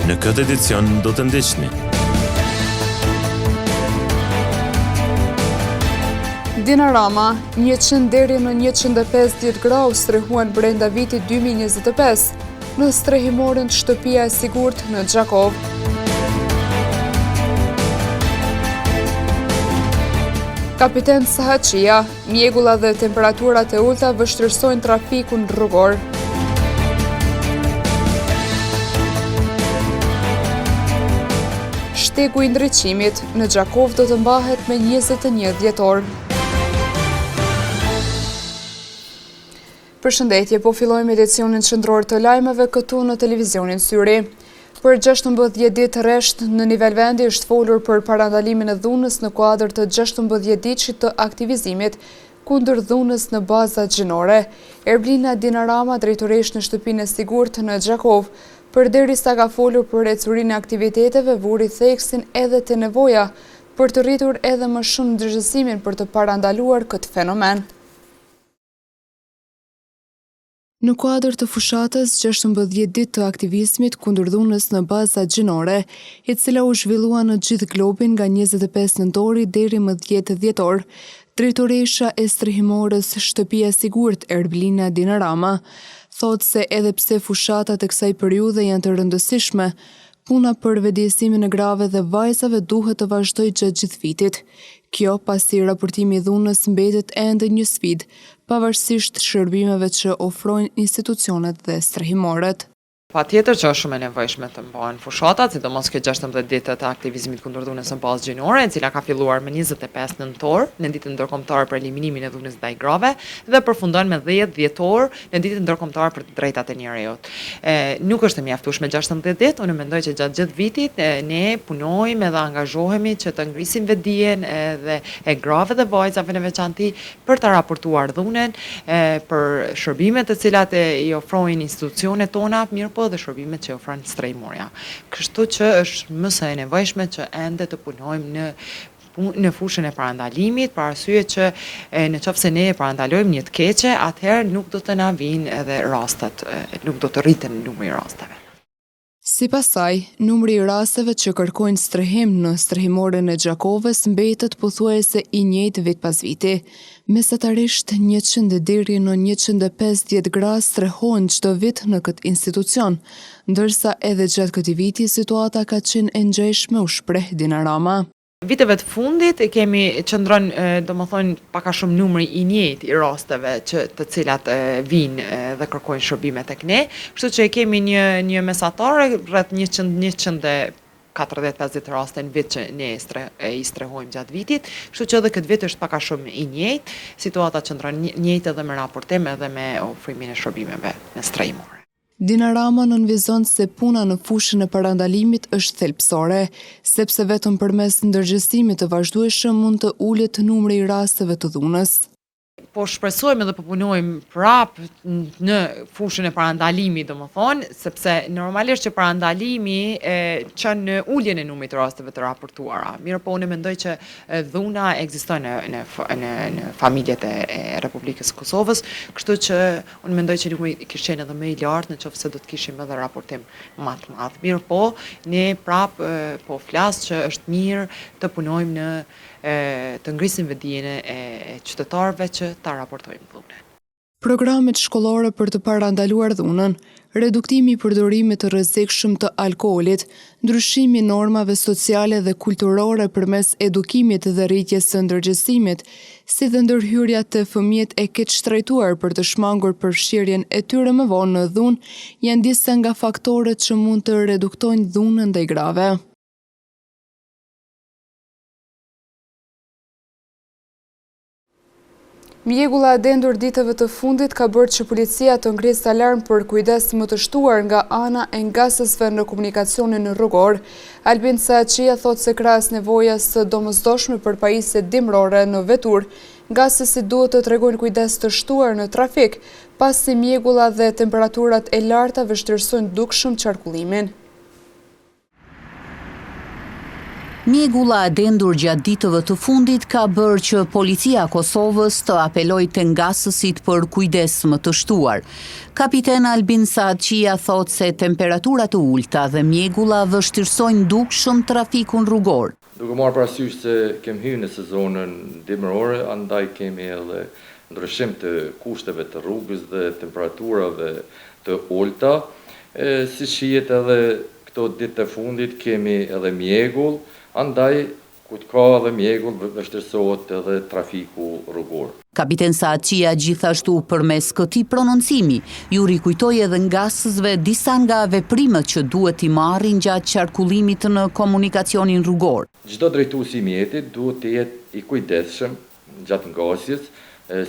Në këtë edicion do të ndiqni. Dina Rama, 100 deri në 150 gra u strehuan brenda vitit 2025 në strehimoren Shtëpia e Sigurt në Gjakovë. Kapiten Sahatçia, Mjegulla dhe temperaturat e ulëta vështirësojnë trafikun rrugor. Shtegu i ndriçimit në Gjakovë do të mbahet me 21 dhjetor. Përshëndetje, po fillojmë edicionin qendror të lajmeve këtu në televizionin Syri. Për 16 ditë rresht në nivel vendi është folur për parandalimin e dhunës në kuadër të 16 ditëshit të aktivizimit kundër dhunës në baza gjinore. Erblina Dinarama, drejtoreshë në Shtëpinë e Sigurt në Gjakovë, përderisa ka folur për ecurinë e aktiviteteve, vuri theksin edhe te nevoja për të rritur edhe më shumë ndërgjegjësimin për të parandaluar këtë fenomen. Në kuadër të fushatës 16 ditë të aktivizmit kundër dhunës në baza gjinore, e cila u zhvillua në gjithë globin nga 25 nëntori deri më 10 dhjetor, drejtoresha e strehimores Shtëpia e Sigurt Erblina Dinarama, thotë se edhe pse fushatat e kësaj periudhe janë të rëndësishme, Puna për vetëdijesimin e grave dhe vajzave duhet të vazhdojë gjatë gjithë vitit. Kjo, pasi raportimi i dhunës mbetet ende një sfidë, pavarësisht shërbimeve që ofrojnë institucionet dhe strehimoret. Patjetër që është shumë e nevojshme të mbahen fushatat, sidomos kjo 16 ditët e aktivizmit kundër dhunës në bazë gjinore, e cila ka filluar më 25 nëntor, në Ditën Ndërkombëtare për Eliminimin e Dhunës ndaj Grave, dhe përfundon me 10 dhjetor, në Ditën Ndërkombëtare për të Drejtat e Njeriut. Nuk është e mjaftueshme 16 ditë, unë mendoj që gjatë gjithë vitit ne punojmë edhe angazhohemi që të ngrisim vetëdijen edhe e grave dhe vajzave në veçanti për ta raportuar dhunën, për shërbimet të cilat i ofrojnë institucionet tona, mirëpo edhe shërbimet që ofron strehimorja. Kështu që është më se e nevojshme që ende të punojmë në në fushën e parandalimit, për arsye që në qoftë se ne e parandalojmë një të keqe, atëherë nuk do të na vijnë edhe rastet, nuk do të rriten numri i rasteve. Sipas saj, numri i rasteve që kërkojnë strehim në strehimoren e Gjakovës mbetet pothuajse i njëjtë vit pas viti. Mesatarisht 100 deri në 150 gra strehohen çdo vit në këtë institucion, ndërsa edhe gjatë këtij viti situata ka qenë e ngjashme u shpreh Dina Rama. Viteve të fundit e kemi qëndron domethënë pak a shumë numri i njëjtë i rasteve që të cilat vijnë dhe kërkojnë shërbime tek ne, kështu që e kemi një një mesatare rreth 100 140 50 raste në vit që ne stre, e i strehojmë gjatë vitit, kështu që edhe këtë vit është pak a shumë i njëjtë, situata qëndron njëjtë edhe me raportim edhe me ofrimin e shërbimeve në strehimore. Dina Rama nënvizon se puna në fushën e parandalimit është thelbësore, sepse vetëm përmes ndërgjegjësimit të vazhdueshëm mund të ulet numri i rasteve të dhunës. Po shpresojmë edhe po punojmë prapë në fushën e parandalimit, domethënë, sepse normalisht që parandalimi e çon në uljen e numrit të rasteve të raportuara. Mirëpo unë mendoj që dhuna ekziston në në në në familjet e, e Republikës së Kosovës, kështu që Unë mendoj që numri kish qenë edhe më i lartë në qoftë se do të kishim edhe raportim ma të madh. Mirëpo, ne prapë po flas që është mirë të punojmë në të ngrisim vetëdijen e qytetarëve që ta raportojnë dhunën. Programet shkollore për të parandaluar dhunën, reduktimi i përdorimit të rrezikshëm të alkoolit, ndryshimi i normave sociale dhe kulturore përmes edukimit dhe rritjes së ndërgjegjësimit, si dhe ndërhyrja te fëmijët e keqtrajtuar për të shmangur përfshirjen e tyre më vonë në dhunë, janë disa nga faktorët që mund të reduktojnë dhunën ndaj grave. Mjegulla e dendur ditëve të fundit ka bërë që policia të ngrisë alarm për kujdes më të shtuar nga ana e ngasësve në komunikacionin rrugor. Albin Sahatçia thotë se krahas nevojës së domosdoshme për pajisje dimrore në veturë, ngasësit duhet të tregojnë kujdes të shtuar në trafik, pasi mjegulla dhe temperaturat e larta vështirësojnë dukshëm qarkullimin. Mjegulla e dendur gjatë ditëve të fundit ka bërë që Policia e Kosovës të apelojë te ngasësit për kujdes më të shtuar. Kapiten Albin Sahatqija thotë se temperaturat e ulëta dhe mjegulla vështirësojnë dukshëm trafikun rrugor. Duke marrë parasysh se kemi hyrë në sezonën dimërore, andaj kemi edhe ndryshim të kushteve të rrugës dhe temperaturave të ulëta. Siç shihet edhe këto ditë të fundit kemi edhe mjegull, andaj ku ka edhe mjegull vështirësohet edhe trafiku rrugor. Kapiten Sahatqija gjithashtu përmes këtij prononcimi ju rikujtoi edhe ngasësve disa nga veprimet që duhet t'i marrin gjatë qarkullimit në komunikacionin rrugor. Çdo drejtues i mjetit duhet të jetë i kujdesshëm gjatë ngasjes,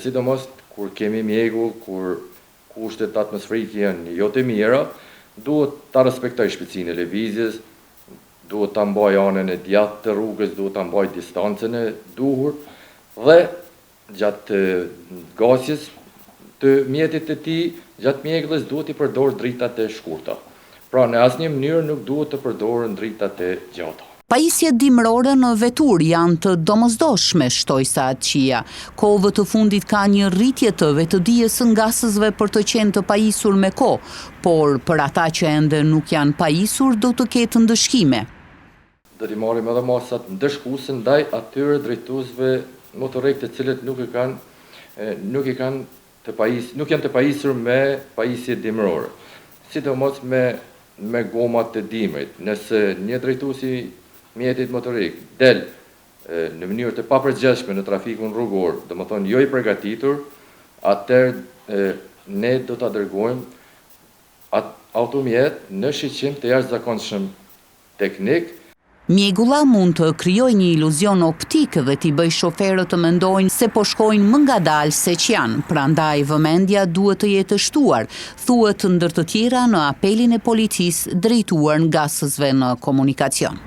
sidomos kur kemi mjegull, kur kushtet atmosferike janë jo të mira, duhet ta respektojë shpejtësinë e lëvizjes, duhet ta mbajë anën e djathtë të rrugës, duhet ta mbajë distancën e duhur dhe gjatë ngasjes të mjetit të tij, gjatë mjegullës duhet t'i përdorë dritat e shkurta. Pra në asnjë mënyrë nuk duhet të përdoren dritat e gjata. Pajisjet dimërore në veturë janë të domosdoshme, shtoi Sahatqija. Kohëve të fundit ka një rritje të vetëdijes së ngasësve për të qenë të pajisur me kohë, por për ata që ende nuk janë pajisur do të ketë ndëshkime. Do t'i marrim edhe masat ndëshkuese ndaj atyre drejtuesve motorikë të cilët nuk e kanë nuk i kanë të pajis nuk janë të pajisur me pajisje dimërore, sidomos me me goma të dimrit. Nëse një drejtues i mjetit motorik del në mënyrë të papërgjegjshme në trafikun rrugor, domethënë jo i përgatitur, atëherë ne do ta dërgojmë atë automjet në shiqim të jashtëzakonshëm teknik. Mjegulla mund të krijojë një iluzion optik dhe t'i bëjë shoferët të mendojnë se po shkojnë më ngadalë se ç'janë, prandaj vëmendja duhet të jetë e shtuar, thuhet ndër të tjera në apelin e policisë drejtuar ngasësve në komunikacion.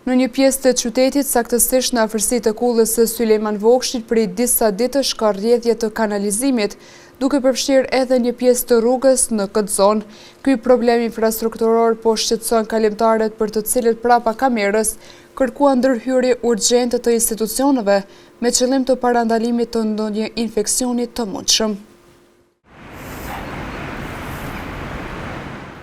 Në një pjesë të qytetit, saktësisht në afërsi të kullës së Sylejman Vokshit, prej disa ditësh ka rrjedhje të kanalizimit, duke përfshirë edhe një pjesë të rrugës në këtë zonë. Ky problem infrastrukturor po shqetëson kalimtarët për të cilët prapa kamerës kërkuan ndërhyrje urgjente të institucioneve me qëllim të parandalimit të ndonjë infeksioni të mundshëm.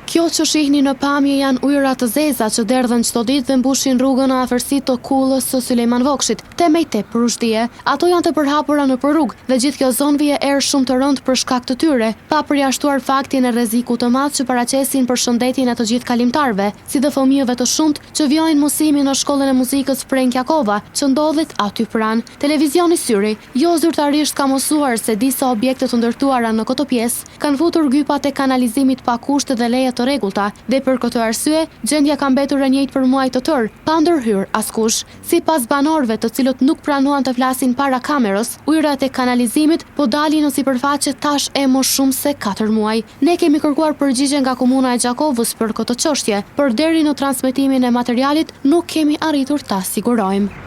Kjo që shihni në pamje janë ujëra të zeza që derdhen çdo ditë dhe mbushin rrugën në afërsi të kullës së Sylejman Vokshit, te Mejtep Ruzhdije. Ato janë të përhapura nëpër rrugë dhe gjithë kjo zonë vije erë shumë të rëndë për shkak të tyre, pa përjashtuar faktin e rrezikut të madh që paraqesin për shëndetin e të gjithë kalimtarëve, si dhe fëmijëve të shumtë që vijojnë mësimin në shkollën e muzikës Prenk Jakova, që ndodhet aty pranë. Televizioni Syri. Jo zyrtarisht ka mësuar se disa objekte të ndërtuara në këtë pjesë kanë futur gypat e kanalizimit pa kushte dhe leje të rregullta dhe për këtë arsye gjendja ka mbetur e njëjtë për muaj të tërë, pa ndërhyrë askush. Sipas banorëve të cilët nuk pranuan të flasin para kamerës, ujërat e kanalizimit po dalin në sipërfaqe tash e më shumë se katër muaj. Ne kemi kërkuar përgjigje nga Komuna e Gjakovës për këtë çështje, por deri në transmetimin e materialit nuk kemi arritur ta sigurojmë.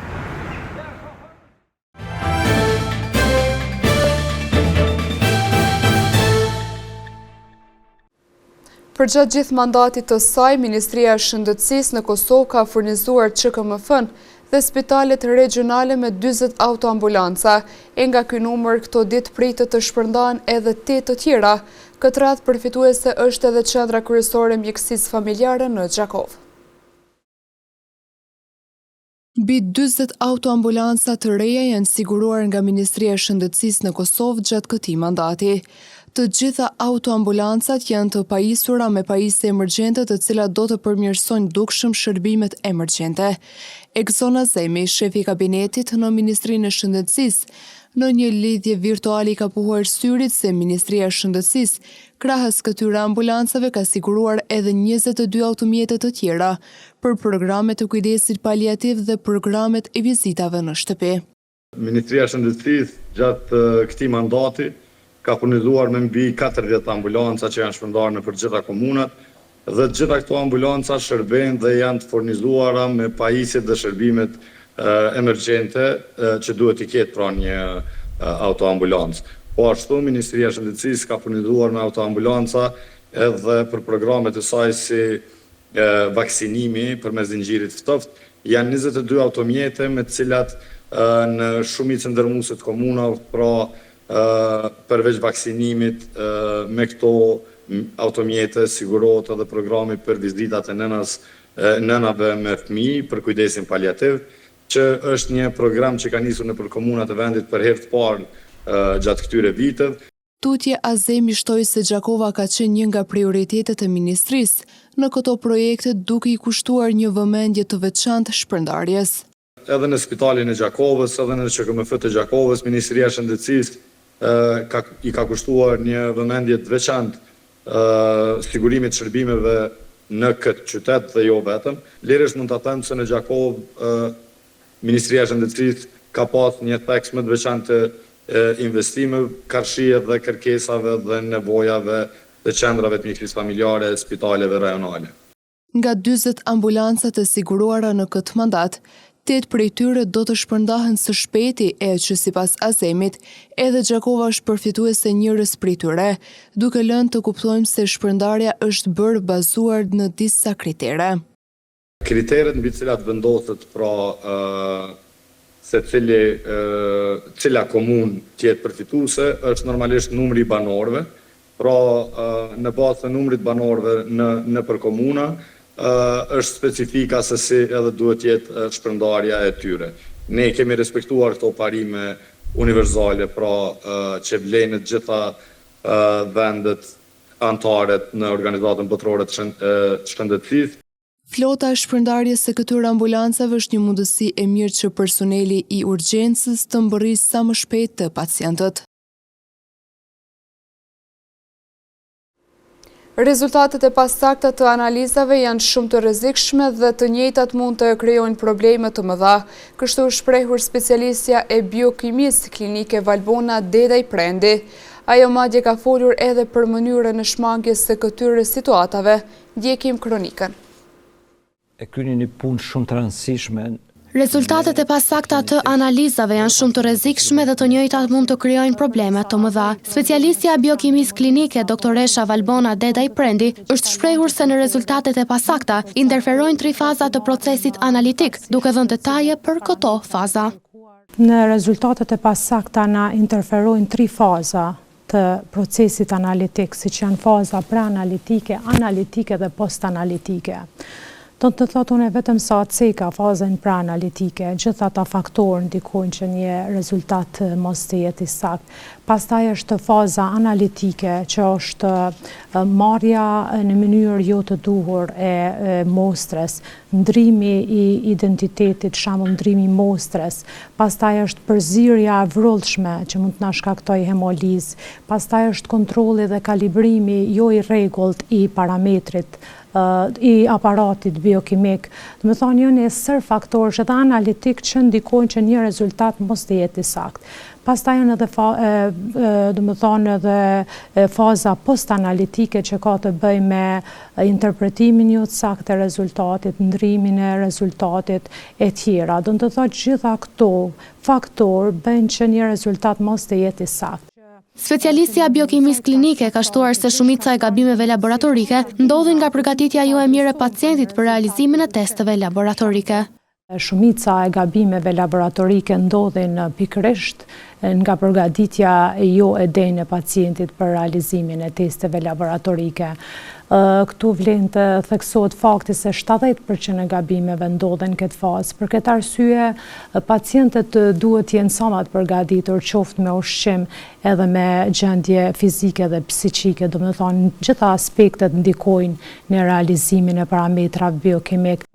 Përgjatë gjithë mandatit të saj, Ministria e Shëndetësisë në Kosovë ka furnizuar QKMF-në dhe spitalet regjionale me 40 autoambulanca, e nga ky numër këto ditë pritet të shpërndahen edhe 8 të tjera. Këtë radhë përfituese është edhe Qendra Kryesore e Mjekësisë Familjare në Gjakovë. Mbi 40 autoambulanca të reja janë siguruar nga Ministria e Shëndetësisë në Kosovë gjatë këtij mandati. Të gjitha autoambulancat janë të pajisura me pajisje emergjente të cilat do të përmirësojnë dukshëm shërbimet emergjente. Egzon Azemi, shefi i kabinetit në Ministrinë e Shëndetësisë, në një lidhje virtuale i ka pohuar Syrit se Ministria e Shëndetësisë, krahas këtyre ambulancave ka siguruar edhe 22 automjete të tjera, për programet e kujdesit paliativ dhe programet e vizitave në shtëpi. Ministria e Shëndetësisë gjatë këtij mandati ka furnizuar me mbi 40 ambulanca që janë shpërndarë nëpër të gjitha komunat dhe të gjitha këto ambulanca shërbejnë dhe janë të furnizuara me pajisjet dhe shërbimet emergjente që duhet t'i ketë pra një autoambulancë. Po ashtu, Ministria e Shëndetësisë ka furnizuar me autoambulanca edhe për programet e saj si. vaksinimi përmes zinxhirit të ftoftë, janë 22 automjete me të cilat në shumicën dërrmuese të komunave, pra përveç vaksinimit me këto automjete sigurohet edhe programi për vizitat e nënas nënave me fëmijë për kujdesin paliativ, që është një program që ka nisur nëpër komunat e vendit për herë të parë gjatë këtyre viteve. Tutje Azemi shtoi se Gjakova ka qenë një nga prioritetet e ministrisë në këto projekte duke i kushtuar një vëmendje të veçantë shpërndarjes. Edhe në Spitalin e Gjakovës, edhe në QKMF të Gjakovës, Ministria e Shëndetësisë ka i ka kushtuar një vëmendje të veçantë sigurimit të shërbimeve në këtë qytet dhe jo vetëm. Lirisht mund ta them se në Gjakovë Ministria e Shëndetësisë ka pas një theks më të veçantë të investimeve karshi edhe kërkesave dhe nevojave të qendrave të mjekësisë familjare e spitaleve rajonale. Nga 40 ambulanca të siguruara në këtë mandat, tetë prej tyre do të shpërndahen së shpejti e që sipas Azemit, edhe Gjakova është përfituese e njërës prej tyre, duke lënë të kuptojmë se shpërndarja është bërë bazuar në disa kritere. Kriteret mbi të cilat vendoset pra se cili cila komunë të jetë përfituese është normalisht numri i banorëve, pra në bazë të numrit të banorëve në nëpër komuna është specifika se si edhe duhet të jetë shpërndarja e tyre. Ne kemi respektuar këto parime universale pra që vlejnë në të gjitha vendet anëtare në Organizatën Botërore të Shëndetësisë. Flota e shpërndarjes së këtyre ambulancave është një mundësi e mirë që personeli i urgjencës të mbërrijë sa më shpejt te pacientët. Rezultatet e pasakta të analizave janë shumë të rrezikshme dhe të njëjtat mund të krijojnë probleme të mëdha. Kështu është shprehur specialistja e biokimisë klinike Valbona Dedaj Prendi. Ajo madje ka folur edhe për mënyrën e shmangies së këtyre situatave. Ndjekim kronikën. E kryeni një punë shumë të rëndësishme. Rezultatet e pasakta të analizave janë shumë të rrezikshme dhe të njëjtat mund të krijojnë probleme të mëdha. Specialistja e biokimisë klinike, doktoresha Valbona Dedaj Prendi, është shprehur se në rezultatet e pasakta interferojnë tri faza të procesit analitik, duke dhënë detaje për këto faza. Në rezultatet e pasakta na interferojnë tri faza të procesit analitik, siç janë faza preanalitike, analitike dhe postanalitike. Do të thotë unë vetëm sa ceka fazën preanalitike, gjithë ata faktorë ndikojnë që një rezultat mos të jetë i saktë. Pastaj është faza analitike, që është marrja në mënyrë jo të duhur e mostrës, ndrimi i identitetit, shembull ndrimi i mostrës, pastaj është përzierja e vrullshme që mund të na shkaktojë hemolizë, pastaj është kontrolli dhe kalibrimi jo i rregullt i parametrit, i aparatit biokimik. Domethënë janë një sërë faktorësh edhe analitik që ndikojnë që një rezultat mos të jetë i saktë. Pastaj janë edhe domethënë edhe faza postanalitike që ka të bëjë me interpretimin jo të saktë të rezultatit, ndrimin e rezultatit e tjera. Do të thotë gjitha këto faktorë bëjnë që një rezultat mos të jetë i saktë. Specialistja e biokimisë klinike ka shtuar se shumica e gabimeve laboratorike ndodhin nga përgatitja jo e mirë e pacientit për realizimin e testeve laboratorike. Shumica e gabimeve laboratorike ndodhin pikërisht nga përgatitja jo e denjë e pacientit për realizimin e testeve laboratorike. Këtu vlen të theksohet fakti se 70% e gabimeve ndodhin në këtë fazë. Për këtë arsye, pacientët duhet të jenë sa më të përgatitur, qoftë me ushqim edhe me gjendje fizike dhe psiqike, domethënë gjitha aspektet ndikojnë në realizimin e parametrave biokimikë.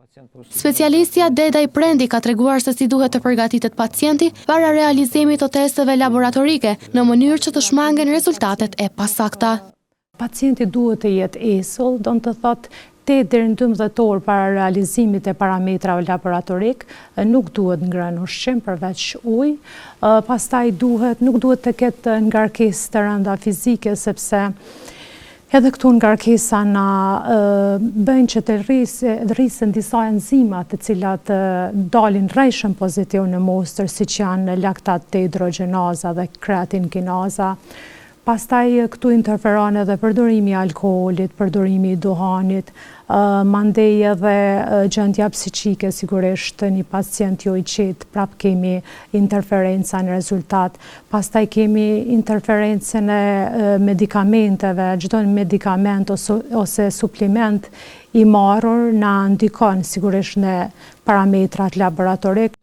Specialistja Dedaj Prendi ka treguar se si duhet të përgatitet pacienti para realizimit të testeve laboratorike, në mënyrë që të shmangen rezultatet e pasakta. Pacienti duhet të jetë esull, do të thotë 8 deri në 12 orë para realizimit të parametrave laboratorik, nuk duhet ngrënë ushqim përveç ujë, pastaj duhet, nuk duhet të ketë ngarkesë të rënda fizike, sepse Edhe këto ngarkesa na bëjnë që të rrisen disa enzima të cilat dalin rrejshëm pozitiv në mostër, siç janë laktat dehidrogjenaza dhe kreatin kinaza. Pastaj këtu interferon edhe përdorimi i alkoolit, përdorimi i duhanit, mandej edhe gjendja psiqike, sigurisht një pacient jo i qetë, prap kemi interferenca në rezultat. Pastaj kemi interferencën e medikamenteve, çdo medikament ose supliment i marrur na ndikon sigurisht në parametrat laboratorik.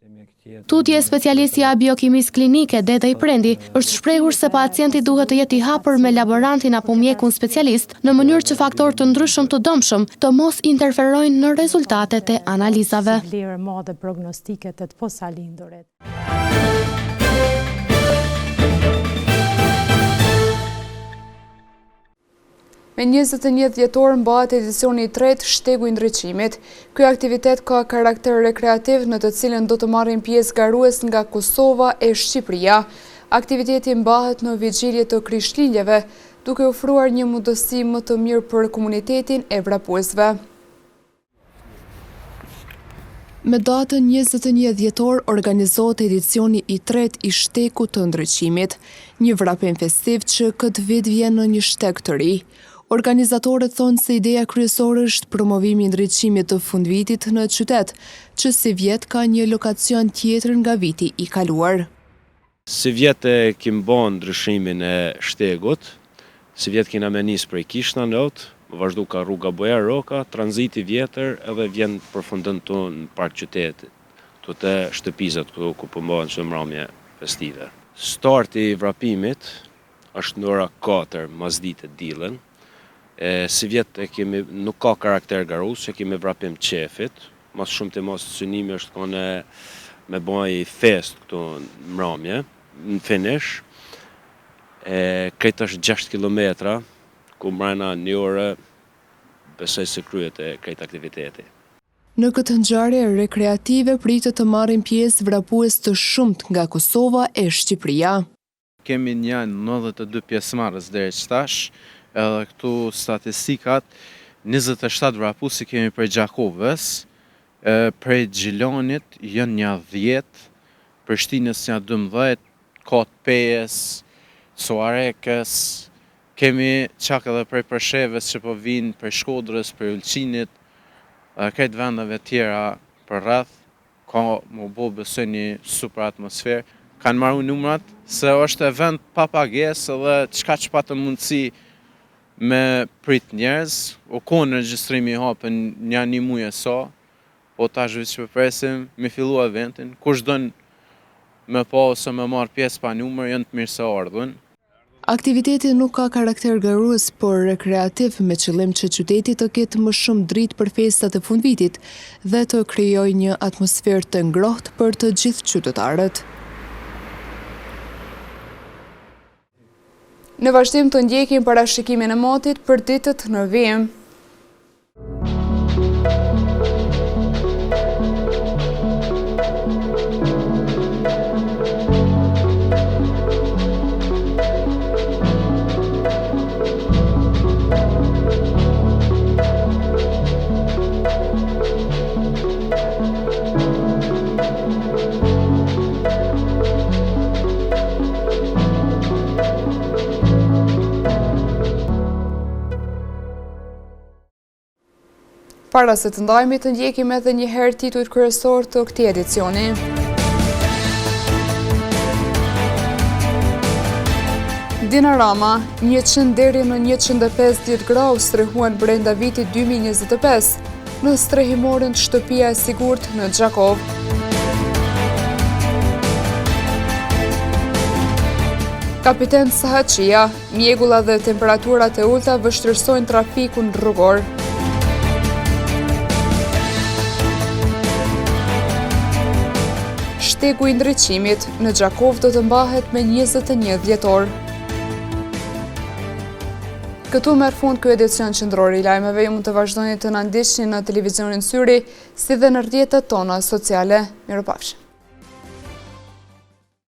Tutje, specialistja e biokimisë klinike, Deda Iprendi, është shprehur se pacienti duhet të jetë i hapur me laborantin apo mjekun specialist në mënyrë që faktorë të ndryshëm të dëmshëm të mos interferojnë në rezultatet e analizave. Me 21 dhjetor mbahet edicioni i tretë Shtegu i Ndriçimit. Ky aktivitet ka karakter rekreativ në të cilën do të marrin pjesë garues nga Kosova e Shqipëria. Aktiviteti mbahet në vigjilje të Krishtlindjeve, duke ofruar një mundësi më të mirë për komunitetin e vrapuesve. Me datën 21 dhjetor organizohet edicioni i tretë i Shtegut të Ndriçimit, një vrapim festiv që këtë vit vjen në një shteg të ri. Organizatorët thonë se ideja kryesore është promovimi i ndriçimit të fundvitit në qytet, që sivjet ka një lokacion tjetër nga viti i kaluar. Sivjet e kim bo ndryshimin e shtegut, sivjet kena me nis prej Kishna Note, me vazhdu ka rruga Bujar Roka, tranziti i vjetër edhe vjen përfundon ktu në park qytetit, ktu te shtëpizat ktu ku po mbahen çdo mramje festive. Starti i vrapimit është në ora 4 masdite t'dilën, e sivjet e kemi nuk ka karakter garues, e kemi vrapim qefit, Ma së shumti mos synimi është kone me ba një festë këtu në mramje, në finish, e krejt është 6 kilometra, ku mrena një orë besoj se kryhet e krejt aktiviteti. Në këtë ngjarje rekreative pritet të marrin pjesë vrapues të shumtë nga Kosova e Shqipëria. Kemi nja 92 pjesëmarrës deri qëtash, edhe këtu statistikat, 27 vrapus i kemi prej Gjakovës, prej Gjilanit janë nja 10, Prishtinës nja 12, ka të Pejës, Suharekës, kemi çak edhe prej Preshevës që po vinë, prej Shkodrës, prej Ulqinit, dhe krejt vendeve tjera përreth, Ka m'u bo besoj një super atmosferë. Kanë maru numrat se është event pa pagesë edhe çka që patëm mundësi me prit njerëz. U konë regjistrimi i hapën nja një muj e sa, po tash veç po presim me fillu eventin. Kush don me pa ose me marrë pjesë pa numër, janë të mirëseardhun. Aktiviteti nuk ka karakter garues, por rekreativ me qëllim që qyteti të ketë më shumë dritë për festat e fundvitit dhe të krijojë një atmosferë të ngrohtë për të gjithë qytetarët. Në vazhdim të ndjekim parashikimin e motit për ditët në vijim. Para se të ndajemi të ndjekim edhe një herë titujt kryesorë të këtij edicioni. Dinarama, 100 deri në 150 gra u strehuan brenda vitit 2025 në strehimoren Shtëpia e Sigurt në Gjakovë. Kapiten Sahatçia, Mjegulla dhe temperaturat e ulëta vështirësojnë trafikun rrugor. Shtegu i ndriçimit në Gjakovë do të mbahet me 21 dhjetor. Këtu merr fund ky edicion qendror i lajmeve. Ju mund të vazhdoni të na ndiqni në televizionin Syri, si dhe në rrjetet tona sociale. Mirupafshim.